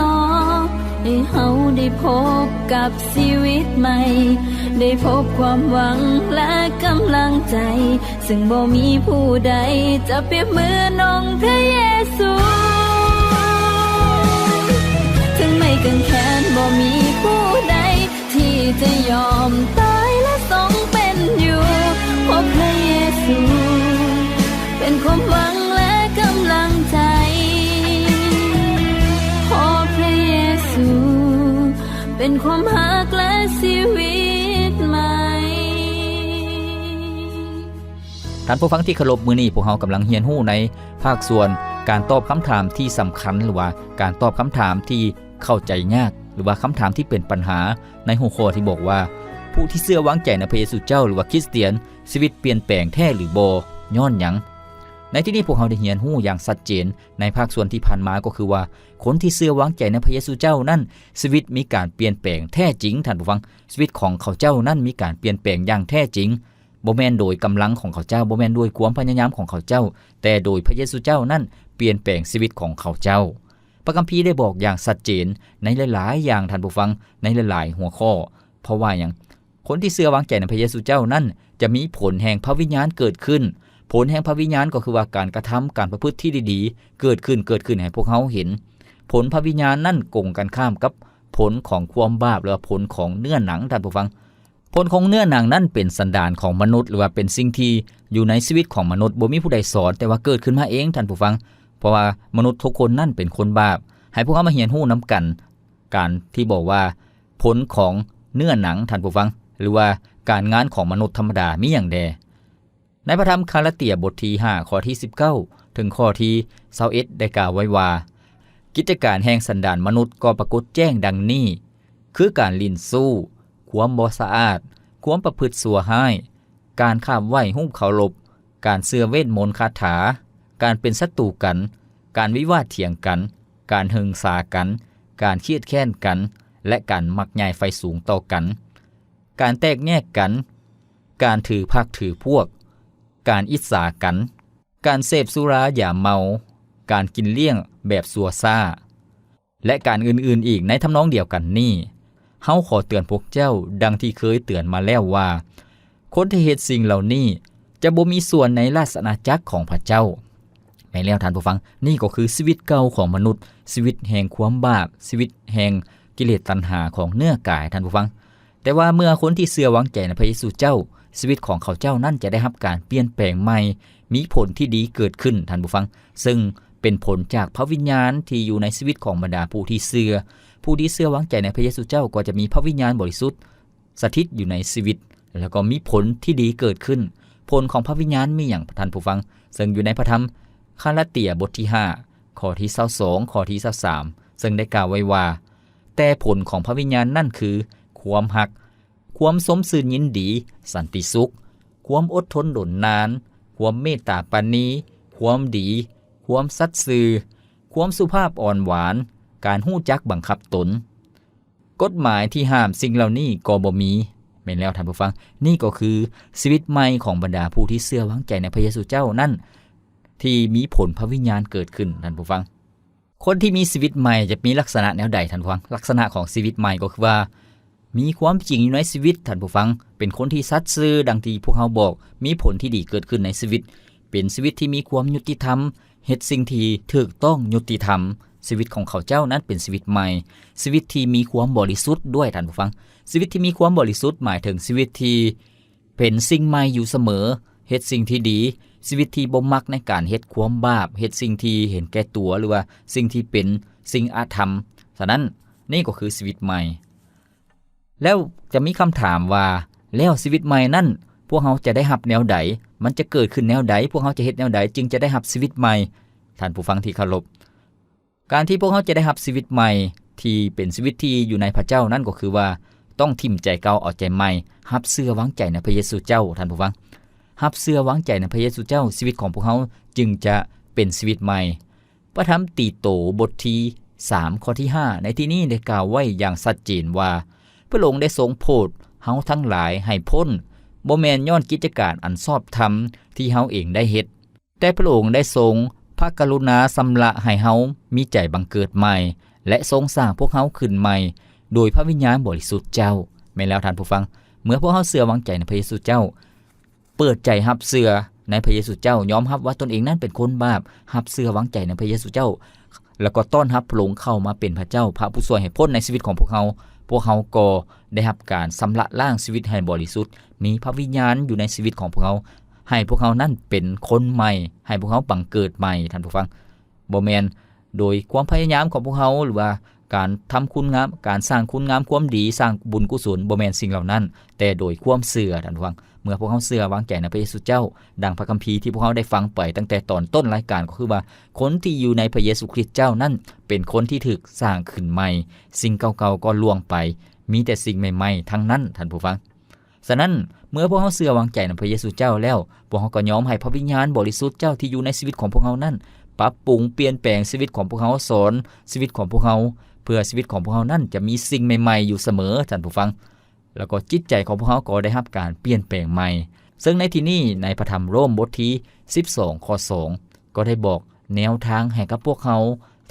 ຕອບ ໃຫ້ເຮົາໄດ້ພົບກັບຊີວິດໃໝ່, ໄດ້ພົບຄວາມຫວັງ ແລະ ກຳລັງໃຈ ເຊິ່ງບໍ່ມີຜູ້ໃດຈະປຽບເໝືອນອົງພະເຢຊູ. ເຖິງໄມ້ກາງແຂນ ບໍ່ມີຜູ້ໃດ ທີ່ຈະຍອມຕາຍ ແລະ ຊົງເປັນຢູ່ ເພາະພະເຢຊູ ເປັນຄວາມຫວັງ ແລະ ກຳລັງໃຈ ເພາະພະເຢຊູ ເປັນຄວາມຮັກ ແລະ ຊີວິດໃໝ່. ທ່ານຜູ້ຟັງທີ່ເຄົາລົບ, ມື້ນີ້ພວກເຮົາກຳລັງຮຽນຮູ້ໃນພາກສ່ວນການຕອບຄຳຖາມທີ່ສຳຄັນ ຫຼືວ່າການຕອບຄຳຖາມທີ່ເຂົ້າໃຈຍາກ ຫຼືວ່າຄຳຖາມທີ່ເປັນບັນຫາ ໃນຫົວຂໍ້ທີ່ບອກວ່າ ຜູ້ທີ່ເຊື່ອວາງໃຈໃນພະເຢຊູເຈົ້າ ຫຼືວ່າຄຣິສຕຽນ ຊີວິດປ່ຽນແປງແທ້ຫຼືບໍ່? ຍ້ອນຫຍັງ? ໃນທີ່ນີ້ພວກເຮົາໄດ້ຮຽນຮູ້ຢ່າງຊັດເຈນໃນພາກສ່ວນທີ່ຜ່ານມາ ກໍຄືວ່າ ຄົນທີ່ເຊື່ອວາງໃຈໃນພະເຢຊູເຈົ້ານັ້ນ ຊີວິດມີການປ່ຽນແປງແທ້ຈິງ, ທ່ານຜູ້ຟັງ, ຊີວິດຂອງເຂົາເຈົ້ານັ້ນມີການປ່ຽນແປງຢ່າງແທ້ຈິງ. ບໍ່ແມ່ນໂດຍກຳລັງຂອງເຂົາເຈົ້າ, ບໍ່ແມ່ນດ້ວຍຄວາມພະຍາຍາມຂອງເຂົາເຈົ້າ, ແຕ່ໂດຍພະເຢຊູເຈົ້ານັ້ນປ່ຽນແປງຊີວິດຂອງເຂົາເຈົ້າ. ພະຄຳພີໄດ້ບອກຢ່າງຊັດເຈນໃນຫຼາຍໆຢ່າງ, ທ່ານຜູ້ຟັງ, ໃນຫຼາຍໆຫົວຂໍ້. ເພາະວ່າຫຍັງ? ຄົນທີ່ເຊື່ອວາງໃຈໃນພະເຢຊູເຈົ້ານັ້ນ ຈະມີຜົນແຫ່ງພະວິນຍານເກີດຂຶ້ນ. ຜົນແຫ່ງພະວິນຍານກໍຄືວ່າການກະທຳ, ການປະພຶດທີ່ດີໆ ເກີດຂຶ້ນ, ເກີດຂຶ້ນໃຫ້ພວກເຮົາເຫັນ. ຜົນພະວິນຍານນັ້ນກົງກັນຂ້າມກັບຜົນຂອງຄວາມບາບ ຫຼືວ່າຜົນຂອງເນື້ອໜັງ, ທ່ານຜູ້ຟັງ. ຜົນຂອງເນື້ອໜັງນັ້ນເປັນສັນດານຂອງມະນຸດ ຫຼືວ່າເປັນສິ່ງທີ່ຢູ່ໃນຊີວິດຂອງມະນຸດ, ບໍ່ມີຜູ້ໃດສອນ, ແຕ່ວ່າເກີດຂຶ້ນມາເອງ, ທ່ານຜູ້ຟັງ. ເພາະວ່າມະນຸດທຸກຄົນນັ້ນເປັນຄົນບາບ. ໃຫ້ພວກເຮົາມາຮຽນຮູ້ນຳກັນ, ການທີ່ບອກວ່າ ຜົນຂອງເນື້ອໜັງ, ທ່ານຜູ້ຟັງ, ຫຼືວ່າການງານຂອງມະນຸດທຳມະດາມີຫຍັງແດ່? ໃນພະທຳກາລາເຕຍບົດທີຫ້າ ຂໍ້ທີສິບເກົ້າ ເຖິງຂໍ້ທີຊາວເອັດ ໄດ້ກ່າວໄວ້ວ່າ, ກິດຈະການແຫ່ງສັນດານມະນຸດກໍປາກົດແຈ້ງດັ່ງນີ້, ຄືການຫຼິ້ນຊູ້, ຄວາມບໍ່ສະອາດ, ຄວາມປະພຶດຊົ່ວຮ້າຍ, ການຂາບໄຫວ້ຮູບເຄົາລົບ, ການເຊື່ອເວດມົນຄາຖາ, ການເປັນສັດຕູກັນ, ການວິວາດຖຽງກັນ, ການຫຶງສາກັນ, ການຄຽດແຄ້ນກັນ ແລະ ການມັກໃຫຍ່ໄຟສູງຕໍ່ກັນ, ການແຕກແຍກກັນ, ການຖືພັກຖືພວກ, ການອິດສາກັນ, ການເສບສຸລາຢາເມົາ, ການກິນລ້ຽງແບບຊົ່ວຊ້າ ແລະ ການອື່ນໆອີກໃນທຳນອງດຽວກັນນີ້. ເຮົາຂໍເຕືອນພວກເຈົ້າ ດັ່ງທີ່ເຄີຍເຕືອນມາແລ້ວວ່າ, ຄົນທີ່ເຮັດສິ່ງເຫຼົ່ານີ້ຈະບໍ່ມີສ່ວນໃນລາຊະອານາຈັກຂອງພະເຈົ້າ. ແມ່ນແລ້ວທ່ານຜູ້ຟັງ, ນີ້ກໍຄືຊີວິດເກົ່າຂອງມະນຸດ, ຊີວິດແຫ່ງຄວາມບາບ, ຊີວິດແຫ່ງກິເລດຕັນຫາຂອງເນື້ອກາຍ, ທ່ານຜູ້ຟັງ. ແຕ່ວ່າເມື່ອຄົນທີ່ເຊື່ອວາງໃຈໃນພະເຢຊູເຈົ້າ, ຊີວິດຂອງເຂົາເຈົ້ານັ້ນຈະໄດ້ຮັບການປ່ຽນແປງໃໝ່, ມີຜົນທີ່ດີເກີດຂຶ້ນ, ທ່ານຜູ້ຟັງ, ເຊິ່ງເປັນຜົນຈາກພະວິນຍານທີ່ຢູ່ໃນຊີວິດຂອງບັນດາຜູ້ທີ່ເຊື່ອ. ຜູ້ທີ່ເຊື່ອວາງໃຈໃນພະເຢຊູເຈົ້າກໍຈະມີພະວິນຍານບໍລິສຸດສະຖິດຢູ່ໃນຊີວິດ, ແລ້ວກໍມີຜົນທີ່ດີເກີດຂຶ້ນ. ຜົນຂອງພະວິນຍານມີຫຍັງ, ທ່ານຜູ້ຟັງ? ເຊິ່ງຢູ່ໃນພະທຳກາລາເຕຍບົດທີຫ້າ ຂໍ້ທີຊາວສອງ ຂໍ້ທີຊາວສາມ ເຊິ່ງໄດ້ກ່າວໄວ້ວ່າ, ແຕ່ຜົນຂອງພະວິນຍານນັ້ນຄື ຄວາມຮັກ, ຄວາມຊົມຊື່ນຍິນດີ, ສັນຕິສຸກ, ຄວາມອົດທົນດົນນານ, ຄວາມເມດຕາປານີ, ຄວາມດີ, ຄວາມສັດຊື່, ຄວາມສຸພາບອ່ອນຫວານ, ການຮູ້ຈັກບັງຄັບຕົນ. ກົດໝາຍທີ່ຫ້າມສິ່ງເຫຼົ່ານີ້ກໍບໍ່ມີ. ແມ່ນແລ້ວທ່ານຜູ້ຟັງ, ນີ້ກໍຄືຊີວິດໃໝ່ຂອງບັນດາຜູ້ທີ່ເຊື່ອວາງໃຈໃນພະເຢຊູເຈົ້ານັ້ນ ທີ່ມີຜົນພະວິນຍານເກີດຂຶ້ນ, ທ່ານຜູ້ຟັງ. ຄົນທີ່ມີຊີວິດໃໝ່ຈະມີລັກສະນະແນວໃດ, ທ່ານຜູ້ຟັງ? ລັກສະນະຂອງຊີວິດໃໝ່ກໍຄືວ່າ ມີຄວາມຈິງຢູ່ໃນຊີວິດ, ທ່ານຜູ້ຟັງ, ເປັນຄົນທີ່ສັດຊື່, ດັ່ງທີ່ພວກເຮົາບອກ, ມີຜົນທີ່ດີເກີດຂຶ້ນໃນຊີວິດ, ເປັນຊີວິດທີ່ມີຄວາມຍຸຕິທຳ, ເຮັດສິ່ງທີ່ຖືກຕ້ອງ, ຍຸຕິທຳ. ຊີວິດຂອງເຂົາເຈົ້ານັ້ນເປັນຊີວິດໃໝ່, ຊີວິດທີ່ມີຄວາມບໍລິສຸດດ້ວຍ, ທ່ານຜູ້ຟັງ. ຊີວິດທີ່ມີຄວາມບໍລິສຸດໝາຍເຖິງຊີວິດທີ່ ເປັນສິ່ງໃໝ່ຢູ່ສະເໝີ, ເຮັດສິ່ງທີ່ດີ, ຊີວິດທີ່ບໍ່ມັກໃນການເຮັດຄວາມບາບ, ເຮັດສິ່ງທີ່ເຫັນແກ່ຕົວ ຫຼືວ່າສິ່ງທີ່ເປັນສິ່ງອະທຳ. ສະນັ້ນ, ນີ້ກໍຄືຊີວິດໃໝ່. ແລ້ວຈະມີຄຳຖາມວ່າ, ແລ້ວຊີວິດໃໝ່ນັ້ນ ພວກເຮົາຈະໄດ້ຮັບແນວໃດ? ມັນຈະເກີດຂຶ້ນແນວໃດ? ພວກເຮົາຈະເຮັດແນວໃດຈຶ່ງຈະໄດ້ຮັບຊີວິດໃໝ່? ທ່ານຜູ້ຟັງທີ່ເຄົາລົບ, ການທີ່ພວກເຮົາຈະໄດ້ຮັບຊີວິດໃໝ່ ທີ່ເປັນຊີວິດທີ່ຢູ່ໃນພະເຈົ້ານັ້ນກໍຄືວ່າ ຕ້ອງຖິ້ມໃຈເກົ່າເອົາໃຈໃໝ່, ຮັບເຊື່ອວາງໃຈໃນພະເຢຊູເຈົ້າ, ທ່ານຜູ້ຟັງ. ຮັບເຊື່ອວາງໃຈໃນພະເຢຊູເຈົ້າ, ຊີວິດຂອງພວກເຮົາຈຶ່ງຈະເປັນຊີວິດໃໝ່. ພະທຳຕີໂຕບົດທີສາມ ຂໍ້ທີຫ້າ ໃນທີ່ນີ້ໄດ້ກ່າວໄວ້ຢ່າງຊັດເຈນວ່າ, ພະອົງໄດ້ຊົງໂຜດເຮົາທັງຫຼາຍໃຫ້ພົ້ນ, ບໍ່ແມ່ນຍ້ອນກິດຈະການອັນຊອບທຳທີ່ເຮົາເອງໄດ້ເຮັດ, ແຕ່ພະອົງໄດ້ຊົງພະກະລຸນາຊຳລະໃຫ້ເຮົາມີໃຈບັງເກີດໃໝ່ ແລະ ຊົງສ້າງພວກເຮົາຂຶ້ນໃໝ່ໂດຍພະວິນຍານບໍລິສຸດເຈົ້າ. ແມ່ນແລ້ວທ່ານຜູ້ຟັງ, ເມື່ອພວກເຮົາເຊື່ອວາງໃຈໃນພະເຢຊູເຈົ້າ, ເປີດໃຈຮັບເຊື່ອໃນພະເຢຊູເຈົ້າ, ຍອມຮັບວ່າຕົນເອງນັ້ນເປັນຄົນບາບ, ຮັບເຊື່ອວາງໃຈໃນພະເຢຊູເຈົ້າ, ແລ້ວກໍຕ້ອນຮັບພະອົງເຂົ້າມາເປັນພະເຈົ້າ, ພະຜູ້ຊ່ວຍໃຫ້ພົ້ນໃນຊີວິດຂອງພວກເຮົາ, ພວກເຮົາກໍໄດ້ຮັບການຊຳລະລ້າງຊີວິດໃຫ້ບໍລິສຸດ, ມີພະວິນຍານຢູ່ໃນຊີວິດຂອງພວກເຮົາ, ໃຫ້ພວກເຮົານັ້ນເປັນຄົນໃໝ່, ໃຫ້ພວກເຮົາບັງເກີດໃໝ່, ທ່ານຜູ້ຟັງ. ບໍ່ແມ່ນໂດຍຄວາມພະຍາຍາມຂອງພວກເຮົາ ຫຼືວ່າການທຳຄຸນງາມ, ການສ້າງຄຸນງາມຄວາມດີ, ສ້າງບຸນກຸສົນ, ບໍ່ແມ່ນສິ່ງເຫຼົ່ານັ້ນ, ແຕ່ໂດຍຄວາມເຊື່ອ, ທ່ານຜູ້ຟັງ. ເມື່ອພວກເຮົາເຊື່ອວາງໃຈໃນພະເຢຊູເຈົ້າ, ດັ່ງພະຄຳພີທີ່ພວກເຮົາໄດ້ຟັງໄປຕັ້ງແຕ່ຕອນຕົ້ນລາຍການ, ກໍຄືວ່າຄົນທີ່ຢູ່ໃນພະເຢຊູຄຣິດເຈົ້ານັ້ນ ເປັນຄົນທີ່ຖືກສ້າງຂຶ້ນໃໝ່, ສິ່ງເກົ່າໆກໍລ່ວງໄປ, ມີແຕ່ສິ່ງໃໝ່ໆທັງນັ້ນ, ທ່ານຜູ້ຟັງ. ສະນັ້ນ, ເມື່ອພວກເຮົາເຊື່ອວາງໃຈໃນພະເຢຊູເຈົ້າແລ້ວ, ພວກເຮົາກໍຍອມໃຫ້ພະວິນຍານບໍລິສຸດເຈົ້າທີ່ຢູ່ໃນຊີວິດຂອງພວກເຮົານັ້ນ ປັບປຸງປ່ຽນແປງຊີວິດຂອງພວກເຮົາ, ສອນຊີວິດຂອງພວກເຮົາ, ເພື່ອຊີວິດຂອງພວກເຮົານັ້ນຈະມີສິ່ງໃໝ່ໆຢູ່ສະເໝີ, ທ່ານຜູ້ຟັງ. ແລ້ວກໍຈິດໃຈຂອງພວກເຮົາກໍໄດ້ຮັບການປ່ຽນແປງໃໝ່. ເຊິ່ງໃນທີ່ນີ້ ໃນພະທຳໂຣມບົດທີສິບສອງ ຂໍ້ສອງ ກໍໄດ້ບອກແນວທາງໃຫ້ກັບພວກເຮົາ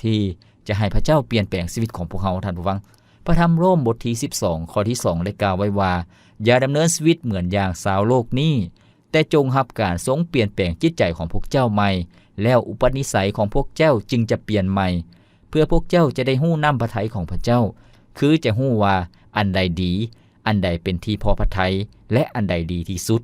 ທີ່ຈະໃຫ້ພະເຈົ້າປ່ຽນແປງຊີວິດຂອງພວກເຮົາ, ທ່ານຜູ້ຟັງ. ພະທຳໂຣມບົດທີສິບສອງ ຂໍ້ທີສອງ ໄດ້ກ່າວໄວ້ວ່າ, ຢ່າດຳເນີນຊີວິດເໝືອນຢ່າງຊາວໂລກນີ້, ແຕ່ຈົ່ງຮັບການຊົງປ່ຽນແປງຈິດໃຈຂອງພວກເຈົ້າໃໝ່, ແລ້ວອຸປະນິໄສຂອງພວກເຈົ້າຈຶ່ງຈະປ່ຽນໃໝ່, ເພື່ອພວກເຈົ້າຈະໄດ້ຮູ້ນ້ຳພະໄທຂອງພະເຈົ້າ, ຄືຈະຮູ້ວ່າອັນໃດດີ, ອັນໃດເປັນທີ່ພໍພະໄທ ແລະ ອັນໃດດີທີ່ສຸດ.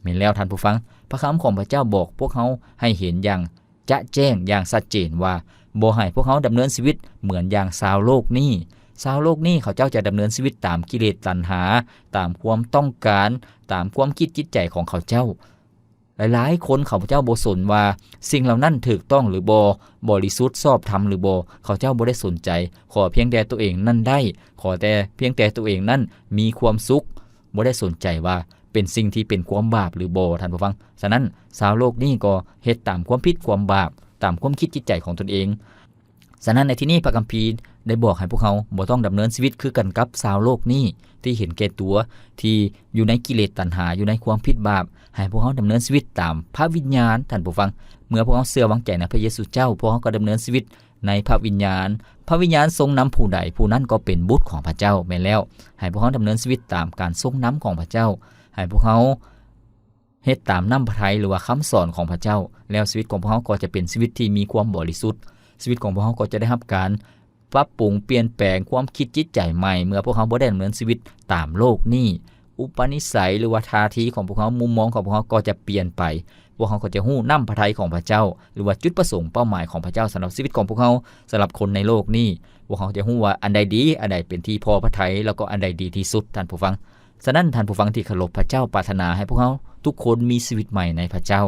ແມ່ນແລ້ວທ່ານຜູ້ຟັງ, ພະຄຳຂອງພະເຈົ້າບອກພວກເຮົາໃຫ້ເຫັນຢ່າງຈະແຈ້ງ, ຢ່າງຊັດເຈນວ່າ ບໍ່ໃຫ້ພວກເຮົາດຳເນີນຊີວິດເໝືອນຢ່າງຊາວໂລກນີ້. ຊາວໂລກນີ້ເຂົາເຈົ້າຈະດຳເນີນຊີວິດຕາມກິເລດຕັນຫາ, ຕາມຄວາມຕ້ອງການ, ຕາມຄວາມຄິດຈິດໃຈຂອງເຂົາເຈົ້າ. ຫຼາຍໆຄົນເຂົາເຈົ້າບໍ່ສົນວ່າສິ່ງເຫຼົ່ານັ້ນຖືກຕ້ອງຫຼືບໍ່, ບໍລິສຸດຊອບທຳຫຼືບໍ່, ເຂົາເຈົ້າບໍ່ໄດ້ສົນໃຈ, ຂໍພຽງແຕ່ຕົວເອງນັ້ນໄດ້, ຂໍແຕ່ພຽງແຕ່ຕົວເອງນັ້ນມີຄວາມສຸກ, ບໍ່ໄດ້ສົນໃຈວ່າເປັນສິ່ງທີ່ເປັນຄວາມບາບຫຼືບໍ່, ທ່ານຜູ້ຟັງ. ສະນັ້ນ ຊາວໂລກນີ້ກໍເຮັດຕາມຄວາມຜິດຄວາມບາບ, ຕາມຄວາມຄິດຈິດໃຈຂອງຕົນເອງ. ສະນັ້ນໃນທີ່ນີ້ພະຄຳພີໄດ້ບອກໃຫ້ພວກເຮົາບໍ່ຕ້ອງດຳເນີນຊີວິດຄືກັນກັບຊາວໂລກນີ້ ທີ່ເຫັນແກ່ຕົວ, ທີ່ຢູ່ໃນກິເລດຕັນຫາ, ຢູ່ໃນຄວາມຜິດບາບ, ໃຫ້ພວກເຮົາດຳເນີນຊີວິດຕາມພະວິນຍານ, ທ່ານຜູ້ຟັງ. ເມື່ອພວກເຮົາເຊື່ອວາງໃຈໃນພະເຢຊູເຈົ້າ, ພວກເຮົາກໍດຳເນີນຊີວິດໃນພະວິນຍານ. ພະວິນຍານຊົງນຳຜູ້ໃດ, ຜູ້ນັ້ນກໍເປັນບຸດຂອງພະເຈົ້າ. ແມ່ນແລ້ວ, ໃຫ້ພວກເຮົາດຳເນີນຊີວິດຕາມການຊົງນຳຂອງພະເຈົ້າ, ໃຫ້ພວກເຮົາ ເຮັດຕາມນ້ຳພະໄທ ຫຼືວ່າຄຳສອນຂອງພະເຈົ້າ, ແລ້ວຊີວິດຂອງພວກເຮົາກໍຈະເປັນຊີວິດທີ່ມີຄວາມບໍລິສຸດ. ຊີວິດຂອງພວກເຮົາກໍຈະໄດ້ຮັບການປັບປຸງປ່ຽນແປງຄວາມຄິດຈິດໃຈໃໝ່ ເມື່ອພວກເຮົາບໍ່ໄດ້ດຳເນີນຊີວິດຕາມໂລກນີ້. ອຸປະນິໄສ ຫຼືວ່າທ່າທີຂອງພວກເຮົາ, ມຸມມອງຂອງພວກເຮົາກໍຈະປ່ຽນໄປ. ພວກເຮົາກໍຈະຮູ້ນ້ຳພະໄທຂອງພະເຈົ້າ ຫຼືວ່າຈຸດປະສົງເປົ້າໝາຍຂອງພະເຈົ້າສຳລັບຊີວິດຂອງພວກເຮົາ, ສຳລັບຄົນໃນໂລກນີ້. ພວກເຮົາຈະຮູ້ວ່າອັນໃດດີ, ອັນໃດເປັນທີ່ພໍພະໄທ ແລ້ວກໍອັນໃດດີທີ່ສຸດ, ທ່ານຜູ້ຟັງ. ສະນັ້ນ, ທ່ານຜູ້ຟັງທີ່ເຄົາລົບ, ພະເຈົ້າປາດຖະໜາໃຫ້ພວກເຮົາທຸກຄົນມີຊີວິດໃໝ່ໃນພະເຈົ້າ.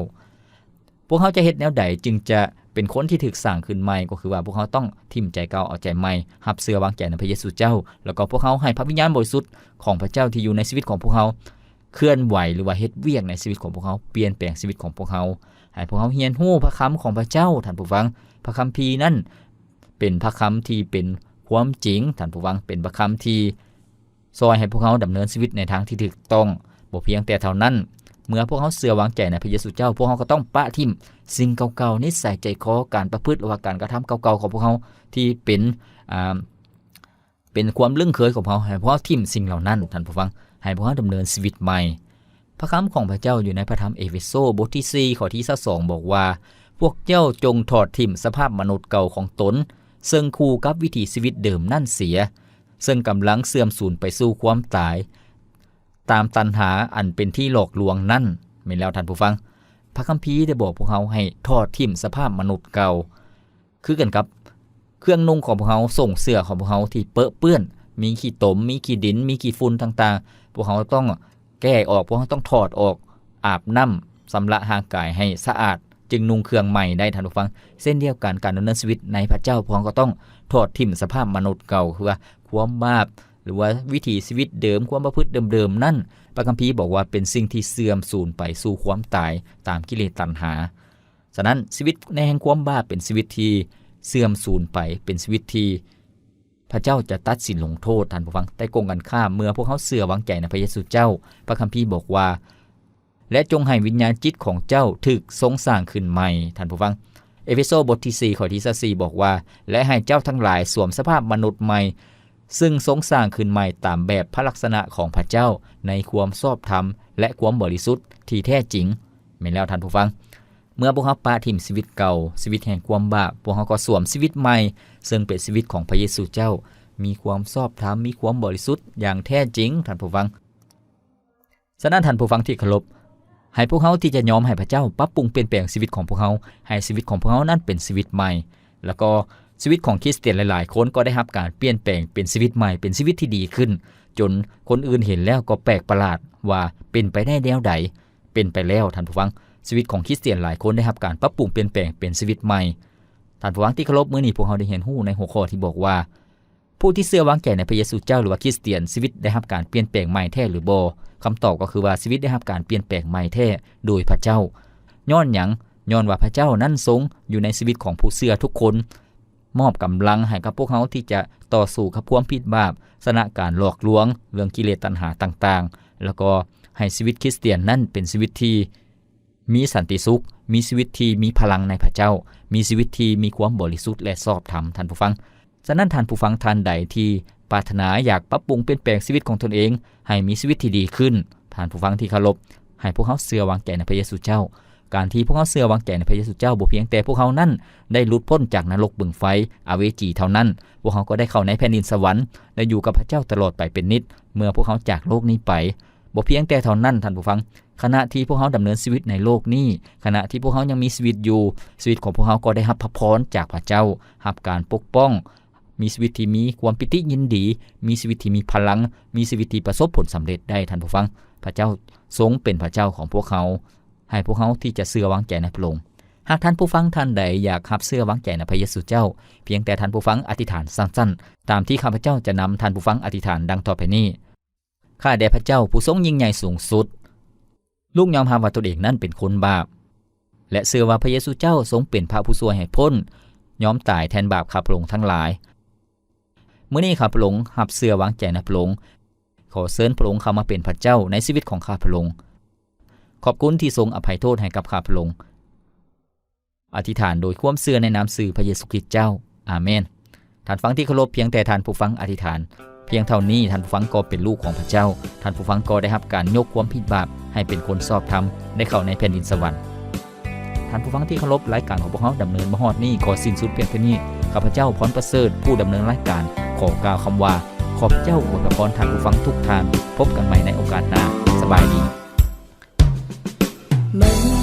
ພວກເຮົາຈະເຮັດແນວໃດຈຶ່ງຈະເປັນຄົນທີ່ຖືກສ້າງຂຶ້ນໃໝ່? ກໍຄືວ່າພວກເຮົາຕ້ອງຖິ້ມໃຈເກົ່າເອົາໃຈໃໝ່, ຮັບເຊື່ອວາງໃຈໃນພະເຢຊູເຈົ້າ, ແລ້ວກໍພວກເຮົາໃຫ້ພະວິນຍານບໍລິສຸດຂອງພະເຈົ້າທີ່ຢູ່ໃນຊີວິດຂອງພວກເຮົາເຄື່ອນໄຫວ ຫຼືວ່າເຮັດວຽກໃນຊີວິດຂອງພວກເຮົາ, ປ່ຽນແປງຊີວິດຂອງພວກເຮົາ. ໃຫ້ພວກເຮົາຮຽນຮູ້ພະຄຳຂອງພະເຈົ້າ, ທ່ານຜູ້ຟັງ. ພະຄຳພີນັ້ນເປັນພະຄຳທີ່ເປັນຄວາມຈິງ, ທ່ານຜູ້ຟັງ, ເປັນພະຄຳທີ່ ຊ່ອຍໃຫ້ພວກເຮົາດຳເນີນຊີວິດໃນທາງທີ່ຖືກຕ້ອງ. ບໍ່ພຽງແຕ່ເທົ່ານັ້ນ, ເມື່ອພວກເຮົາເຊື່ອວາງໃຈໃນພະເຢຊູເຈົ້າ, ພວກເຮົາກໍຕ້ອງປະຖິ້ມສິ່ງເກົ່າໆ, ນິດໄສໃຈຄໍ, ການປະພຶດ ຫຼືວ່າການກະທຳເກົ່າໆຂອງພວກເຮົາທີ່ເປັນ, ອ່າ, ເປັນຄວາມລຶ້ງເຄີຍຂອງພວກເຮົາ, ໃຫ້ພວກເຮົາຖິ້ມສິ່ງເຫຼົ່ານັ້ນ, ທ່ານຜູ້ຟັງ, ໃຫ້ພວກເຮົາດຳເນີນຊີວິດໃໝ່. ພະຄຳຂອງພະເຈົ້າຢູ່ໃນພະທຳເອເຟໂຊ ບົດທີສີ່ ຂໍ້ທີຊາວສອງ ບອກວ່າ, ພວກເຈົ້າຈົ່ງຖອດຖິ້ມສະພາບມະນຸດເກົ່າຂອງຕົນ, ເຊິ່ງຄູ່ກັບວິຖີຊີວິດເດີມນັ້ນເສຍ, ເຊິ່ງກຳລັງເສື່ອມສູນໄປສູ່ຄວາມຕາຍ ຕາມຕັນຫາອັນເປັນທີ່ຫຼອກລວງນັ້ນ. ແມ່ນແລ້ວທ່ານຜູ້ຟັງ, ພະຄຳພີໄດ້ບອກພວກເຮົາໃຫ້ຖອດຖິ້ມສະພາບມະນຸດເກົ່າ, ຄືກັນກັບເຄື່ອງນຸ່ງຂອງພວກເຮົາ, ສົ້ງເສື້ອຂອງພວກເຮົາທີ່ເປິເປື້ອນ, ມີຂີ້ຕົມ, ມີຂີ້ດິນ, ມີຂີ້ຝຸ່ນຕ່າງໆ, ພວກເຮົາຕ້ອງແກ້ອອກ, ພວກເຮົາຕ້ອງຖອດອອກ, ອາບນ້ຳ, ຊຳລະຮ່າງກາຍໃຫ້ສະອາດ, ຈຶ່ງນຸ່ງເຄື່ອງໃໝ່ໄດ້, ທ່ານຜູ້ຟັງ. ເຊັ່ນດຽວກັນ, ການດຳເນີນຊີວິດໃນພະເຈົ້າ, ພວກເຮົາກໍຕ້ອງຖອດຖິ້ມສະພາບມະນຸດເກົ່າ, ຄືວ່າຄວາມບາບ ຫຼືວ່າວິຖີຊີວິດເດີມ, ຄວາມປະພຶດເດີມໆນັ້ນ, ພະຄຳພີບອກວ່າເປັນສິ່ງທີ່ເສື່ອມສູນໄປສູ່ຄວາມຕາຍຕາມກິເລດຕັນຫາ. ສະນັ້ນ, ຊີວິດໃນແຫ່ງຄວາມບາບເປັນຊີວິດທີ່ເສື່ອມສູນໄປ, ເປັນຊີວິດທີ່ພະເຈົ້າຈະຕັດສິນລົງໂທດ, ທ່ານຜູ້ຟັງ. ແຕ່ກົງກັນຂ້າມ, ເມື່ອພວກເຮົາເຊື່ອວາງໃຈໃນພະເຢຊູເຈົ້າ, ພະຄຳພີບອກວ່າ, ແລະ ຈົ່ງໃຫ້ວິນຍານຈິດຂອງເຈົ້າຖືກຊົງສ້າງຂຶ້ນໃໝ່, ທ່ານຜູ້ຟັງ. ເອເຟໂຊບົດທີສີ່ ຂໍ້ທີຊາວສີ່ ບອກວ່າ, ແລະ ໃຫ້ເຈົ້າທັງຫຼາຍສວມສະພາບມະນຸດໃໝ່, ຊຶ່ງຊົງສ້າງຂຶ້ນໃໝ່ຕາມແບບພະລັກສະນະຂອງພະເຈົ້າ, ໃນຄວາມຊອບທຳ ແລະ ຄວາມບໍລິສຸດທີ່ແທ້ຈິງ. ແມ່ນແລ້ວທ່ານຜູ້ຟັງ, ເມື່ອພວກເຮົາປະຖິ້ມຊີວິດເກົ່າ, ຊີວິດແຫ່ງຄວາມບາບ, ພວກເຮົາກໍສວມຊີວິດໃໝ່, ເຊິ່ງເປັນຊີວິດຂອງພະເຢຊູເຈົ້າ, ມີຄວາມຊອບທຳ, ມີຄວາມບໍລິສຸດຢ່າງແທ້ຈິງ, ທ່ານຜູ້ຟັງ. ສະນັ້ນທ່ານຜູ້ຟັງທີ່ເຄົາລົບ, ໃຫ້ພວກເຮົາທີ່ຈະຍອມໃຫ້ພະເຈົ້າປັບປຸງປ່ຽນແປງຊີວິດຂອງພວກເຮົາ, ໃຫ້ຊີວິດຂອງພວກເຮົານັ້ນເປັນຊີວິດໃໝ່. ແລ້ວກໍຊີວິດຂອງຄຣິສຕຽນຫຼາຍໆຄົນກໍໄດ້ຮັບການປ່ຽນແປງເປັນຊີວິດໃໝ່, ເປັນຊີວິດທີ່ດີຂຶ້ນ, ຈົນຄົນອື່ນເຫັນແລ້ວກໍແປກປະຫຼາດວ່າເປັນໄປໄດ້ແນວໃດ, ເປັນໄປແລ້ວ, ທ່ານຜູ້ຟັງ, ຊີວິດຂອງຄຣິສຕຽນຫຼາຍຄົນໄດ້ຮັບການປັບປຸງປ່ຽນແປງເປັນຊີວິດໃໝ່. ທ່ານຜູ້ຟັງທີ່ເຄົາລົບ, ມື້ນີ້ພວກເຮົາໄດ້ຮຽນຮູ້ໃນຫົວຂໍ້ທີ່ບອກວ່າ ຜູ້ທີ່ເຊື່ອວາງໃຈໃນພະເຢຊູເຈົ້າ ຫຼືວ່າຄຣິສຕຽນ, ຊີວິດໄດ້ຮັບການປ່ຽນແປງໃໝ່ແທ້ຫຼືບໍ່? ຄຳຕອບກໍຄືວ່າ ຊີວິດໄດ້ຮັບການປ່ຽນແປງໃໝ່ແທ້ໂດຍພະເຈົ້າ. ຍ້ອນຫຍັງ? ຍ້ອນວ່າພະເຈົ້ານັ້ນຊົງຢູ່ໃນຊີວິດຂອງຜູ້ເຊື່ອທຸກຄົນ, ມອບກຳລັງໃຫ້ກັບພວກເຮົາທີ່ຈະຕໍ່ສູ້ກັບຄວາມຜິດບາບ, ຊະນະການຫຼອກລວງ, ເລື່ອງກິເລດຕັນຫາຕ່າງໆ, ແລ້ວກໍ ໃຫ້ຊີວິດຄຣິສຕຽນນັ້ນເປັນຊີວິດທີ່ມີສັນຕິສຸກ, ມີຊີວິດທີ່ມີພະລັງໃນພະເຈົ້າ, ມີຊີວິດທີ່ມີຄວາມບໍລິສຸດ ແລະ ຊອບທຳ, ທ່ານຜູ້ຟັງ. ສະນັ້ນ, ທ່ານຜູ້ຟັງທ່ານໃດທີ່ປາດຖະໜາຢາກປັບປຸງປ່ຽນແປງຊີວິດຂອງຕົນເອງໃຫ້ມີຊີວິດທີ່ດີຂຶ້ນ, ທ່ານຜູ້ຟັງທີ່ເຄົາລົບ, ໃຫ້ພວກເຮົາເຊື່ອວາງໃຈໃນພະເຢຊູເຈົ້າ. ການທີ່ພວກເຮົາເຊື່ອວາງໃຈໃນພະເຢຊູເຈົ້າ ບໍ່ພຽງແຕ່ພວກເຮົານັ້ນໄດ້ຫຼຸດພົ້ນຈາກນະລົກບຶງໄຟອະເວຈີເທົ່ານັ້ນ, ພວກເຮົາກໍໄດ້ເຂົ້າໃນແຜ່ນດິນສະຫວັນ ແລະ ຢູ່ກັບພະເຈົ້າຕະຫຼອດໄປເປັນນິດ ເມື່ອພວກເຮົາຈາກໂລກນີ້ໄປ. ບໍ່ພຽງແຕ່ເທົ່ານັ້ນ, ທ່ານຜູ້ຟັງ, ຂະນະທີ່ພວກເຮົາດຳເນີນຊີວິດໃນໂລກນີ້, ຂະນະທີ່ພວກເຮົາຍັງມີຊີວິດຢູ່, ຊີວິດຂອງພວກເຮົາກໍໄດ້ຮັບພະພອນຈາກພະເຈົ້າ, ຮັບການປົກປ້ອງ, ມີຊີວິດທີ່ມີຄວາມປີຕິຍິນດີ, ມີຊີວິດທີ່ມີພະລັງ, ມີຊີວິດທີ່ປະສົບຜົນສຳເລັດໄດ້, ທ່ານຜູ້ຟັງ. ພະເຈົ້າຊົງເປັນພະເຈົ້າຂອງພວກເຮົາ, ໃຫ້ພວກເຮົາທີ່ຈະເຊື່ອວາງໃຈໃນພະອົງ. ຫາກທ່ານຜູ້ຟັງທ່ານໃດຢາກຮັບເຊື່ອວາງໃຈໃນພະເຢຊູເຈົ້າ, ພຽງແຕ່ທ່ານຜູ້ຟັງອະທິຖານສັ້ນໆ, ຕາມທີ່ຂ້າພະເຈົ້າຈະນຳທ່ານຜູ້ຟັງອະທິຖານດັ່ງຕໍ່ໄປນີ້. ຂ້າແດ່ພະເຈົ້າຜູ້ຊົງຍິ່ງໃຫຍ່ສູງສຸດ, ລູກຍອມຮັບວ່າຕົນເອງນັ້ນເປັນຄົນບາບ ແລະ ເຊື່ອວ່າພະເຢຊູເຈົ້າຊົງເປັນພະຜູ້ຊ່ວຍໃຫ້ພົ້ນ, ຍອມຕາຍແທນບາບຂ້າພະອົງທັງຫຼາຍ. ມື້ນີ້ຂ້າພະອົງຮັບເຊື່ອວາງໃຈໃນພະອົງ. ຂໍເຊີນພະອົງເຂົ້າມາເປັນພະເຈົ້າໃນຊີວິດຂອງຂ້າພະອົງ. ຂອບຄຸນທີ່ຊົງອະໄພໂທດໃຫ້ກັບຂ້າພະອົງ. ອະທິຖານໂດຍຄວາມເຊື່ອໃນນາມຊື່ພະເຢຊູຄຣິດເຈົ້າ. ອາເມນ. ທ່ານຟັງທີ່ເຄົາລົບ, ພຽງແຕ່ທ່ານຜູ້ຟັງອະທິຖານພຽງເທົ່ານີ້, ທ່ານຜູ້ຟັງກໍເປັນລູກຂອງພະເຈົ້າ. ທ່ານຜູ້ຟັງກໍໄດ້ຮັບການຍົກຄວາມຜິດບາບໃຫ້ເປັນຄົນຊອບທຳ, ໄດ້ເຂົ້າໃນແຜ່ນດິນສະຫວັນ. ທ່ານຜູ້ຟັງທີ່ເຄົາລົບ, ລາຍການຂອງພວກເຮົາດຳເນີນມາຮອດນີ້ກໍສິ້ນສຸດພຽງເທົ່ານີ້. ຂ້າພະເຈົ້າ ພອນປະເສີດ ຜູ້ດຳເນີນລາຍການ ຂໍກ່າວຄຳວ່າ ຂອບເຈົ້າອວຍພະພອນທ່ານຜູ້ຟັງທຸກທ່ານ. ພົບກັນໃໝ່ໃນໂອກາດໜ້າ. ສະບາຍດີ. ມັນ